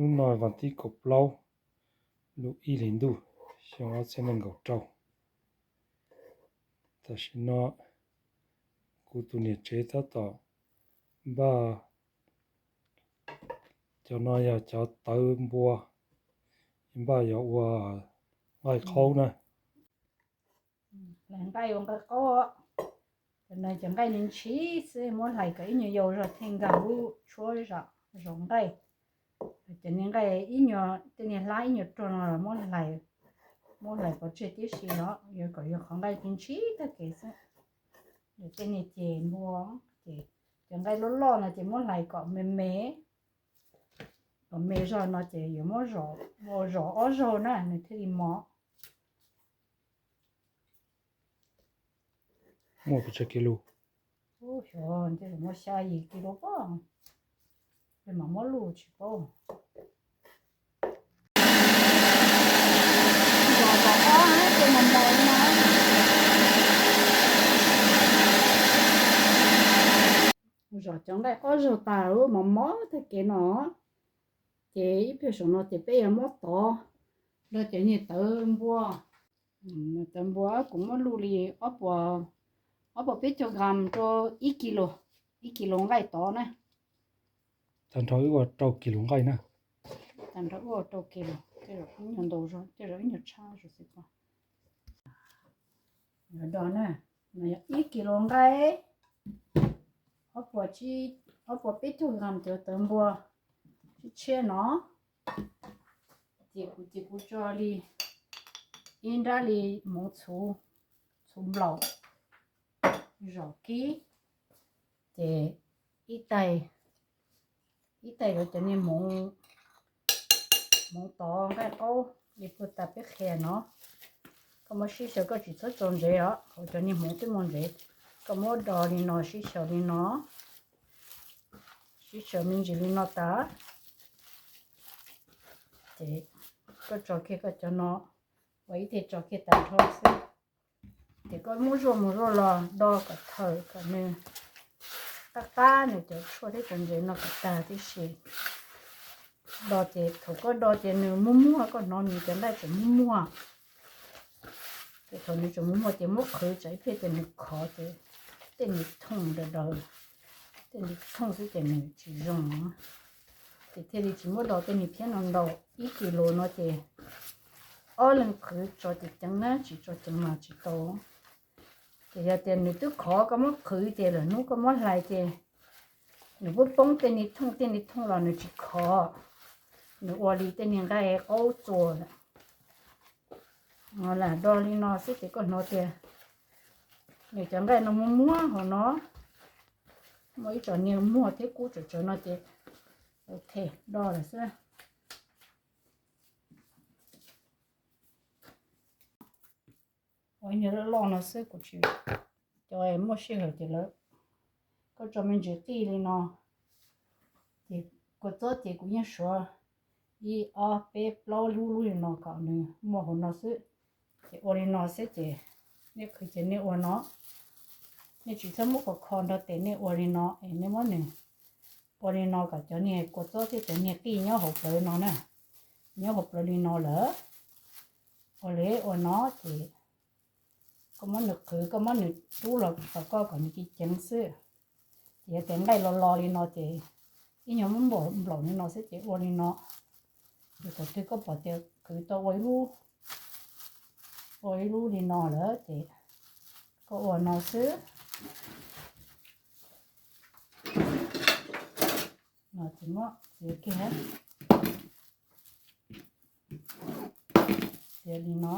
Hnub no vas thib kaum plaub lub ib hlis ntuj xyoo ob txhiab nees nkaum rau. Tam sim no kuv tus niam tsev tab tom npaj, cov no yog cov tawv npua, npaj yuav ua nqaij qaub na. Hlais nqaij ua nqaij qaub. Cov no cov nqaij ntshis xwb, muab hlais kom ib nyuag yau zog thiaj nkag lub tshuab zom nqaij. Cov niag nqaij ib nyuag, tej niag hlab ib nyuag ruag no los muab hlais, muab hlais pov tseg tib si os, yuav kom yog qhov nqaij ntshis tag kev xwb. Yog tej niag ces npua, ces cov nqaij loj loj no ces muab hlais kom me me, kom me zog no ces yuav muab zom, ua zom ob zaug na nws thiaj li mos. Muaj pes tsawg kis lus? Xyov, muaj xya yim kis lus pob, peb mam muab luj tsis paub. Zom zom ob ces mos mos li no. Zom cov nqaij ob zaug tas mos mos tag kev no, ces ib pliag saum no ces peb yuav muab tov nrog cov niag tawv npua. Tawv npua kuv muab luj li ob puas, ob puas peb caug gram rau ib kis lus, ib kis lus nqaij tov na. Tag nrho wb ua rau kis lus nqaij na. Tag nrho wb ua rau kis lus, tej zaum ib nyuag ntau zog, tej zaum ib nyuag tshab zog xwb ko. Yuav do na, no yog ib kis lus nqaij, ob puas, ob puas peb caug gram cov tawv npua tshiab tshiab no. Ces kuv, ces kuv tso li ib nrab li hmoov txhuv, txhuv nplaum, zom kib, ces ib tais, ib tais yuav cov niag hmoov, hmoov tov nqaij qaub li puag ta peb qhia no. Koj muab sib xyaw, koj tsis txhob tso ntsev os, hauv cov niag hmoov twb muaj ntsev. Koj muab do li no, sib xyaw li no, sib xyaw me ntsis li no tas, ces koj tso kiag koj cov no, ua ib teg tso kiag tag nrho xwb. Ces koj muab zuaj mus zuaj los do kom thawm kom nws qab qab nws cov tshuaj thiab cov ntsev no kom tag tib si. Do ces thaum koj do ces nws muag muag, koj hnov nws cov nqaij tseem muag muag. Ces thaum nws tseem muag muag ces muab qhwv tsam ib pliag ces nws khov ces tej nws thooj daws daws, tej nws thooj xwb ces nws tsis zoo. Ces thiaj li tsis muab do tej nws phiab no ntau. Ib kis lus no ces ob leeg qhwv tso ceev ceev na, tsis tso ceev mas tsis tau. Ces yog tias nws twb khov koj muab qhwv ces lwm hnub koj muab hlais ces nws poob poob tej nws thooj tej nws thooj los nws tsis khov, nws ua li tej niag nqaij qaub txuas lawm. Lam do li no xwb ces koj hnov tias nws cov nqaij no muag muag hauv no, muaj ib co niag muag thiab kub tsawv tsawv no ces them do lawm xwb. Ua ib nyuag loj loj no xwb, kuv tsis, cov muaj sij hawm ces lawv, koj tso me ntsis qij li no, ces kua txob ces kuv yeej suav ib ob peb plaub lub lub li no kom nws muaj hauv no xwb. Ces ua li no xwb ces nej qhwv ces nej ua no, nej tsis txhob muab kho kho nrog tes, nej ua li no es nej muab nws ua li no kom cov niag kua txob thiab cov niag qij nyob hauv plawv no na, nyob hauv plawv li no lawm. Ua li ua no ces koj muab nws qhwv, koj muab nws rub los rau koj kom nws ceev ceev xwb. Ces yog tias nqaij los los li no ces ib nyuag muab nplaum li no xwb ces ua li no. Ces thaum twg koj pom tias qhwv tau ua ib lub, ua ib lub li no lawm ces koj ua no xwb. No ces muab txiav kiag, txiav li no,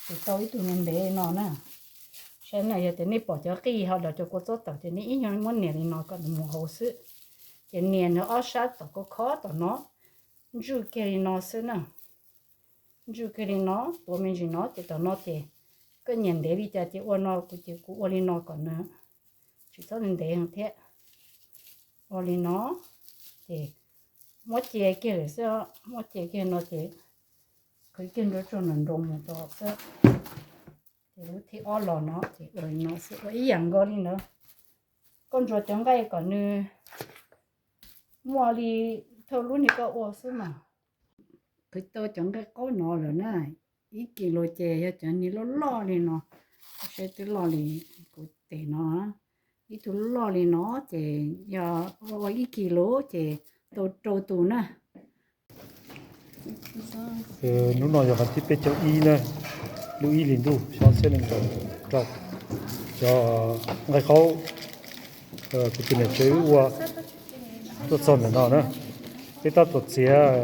txiav tau ib tug ntev ntev no na. Saib na, yog tias nej pom cov qij ho los cov kua txob tawm ces nej ib nyuag muab nias li no kom nws mus hauv xwb. Ces nias nws ob sab tom koj khob tom no, ntswj kiag li no xwb na. Ntswj kiag li no, tuav me ntsis no ces tom no ces koj nyiam ntev li cas ces ua no, kuv ces kuv ua li no kom nws tsis txhob ntev thiab. Ua li no ces muab cia kiag lawm xwb, muab cia kiag no ces qhwv kiag nrov tsuag nrov nroo mus tod xwb. Ces lub thib ob los no ces ua li no xwb, ua ib yam nkaus li ntawd. Koj ntsuas cov nqaij kom nws muaj li thauj lub niag koj ua xwb mas. Qhwv tau cov nqaij qaub no lawm na, ib kis lus ces yog cov niag loj loj li no, saib twb loj li kuv tes no, ib tug loj li no ces yog ua ib kis lus ces tau rau tus na. Hnub no yog vas thib peb caug ib na, lub ib hlis ntuj xyoo ob txhiab nees nkaum rau. Cov nqaij qaub kuv tus niam tsev wb ua tuaj txog ntawm no na, peb tab tom txiav,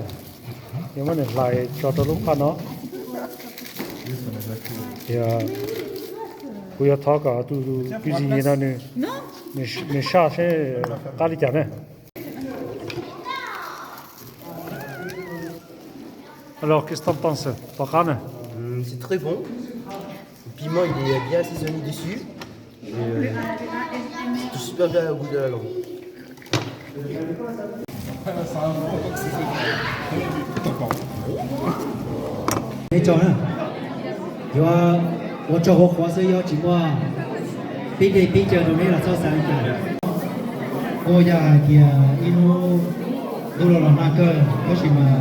yuav muab nws hlais tso rau lub qhaj no. Tias kuv yuav thov kom tus cuisinier no nws, nws saj seb qab li cas na. Alors, qu'est-ce que t'en penses? Tom qab na. Hum, c'est très bon. Le piment, il est bien assaisonné dessus. Et, euh, ça touche super bien au goût de la langue. Neb tso na, yuav ua tso qhuav qhuav xwb, yog tsis muaj pib dej pib cawv rau neb los txhob xav li cas. Kuj yog hais tias ib hnub ntuj los los nag kawg, tab sis mas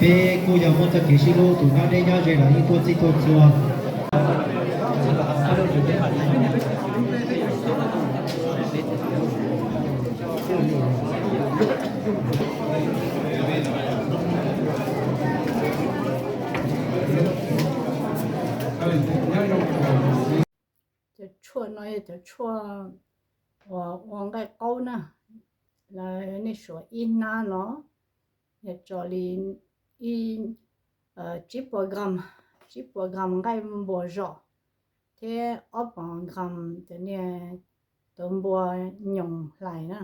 peb kuj yog muaj txoj kev sib hlub, tus nyob deb nyob ze los yeej tuaj txhij tuaj txhua. Cov tshuaj no yog cov tshuaj uas ua nqaij qaub na, lawv nej suav ib hnab no yog tso li ib, tsib puas gram, tsib puas gram nqaij npua zom thiab ob puas gram cov niag tuav npua nyoos hlais na.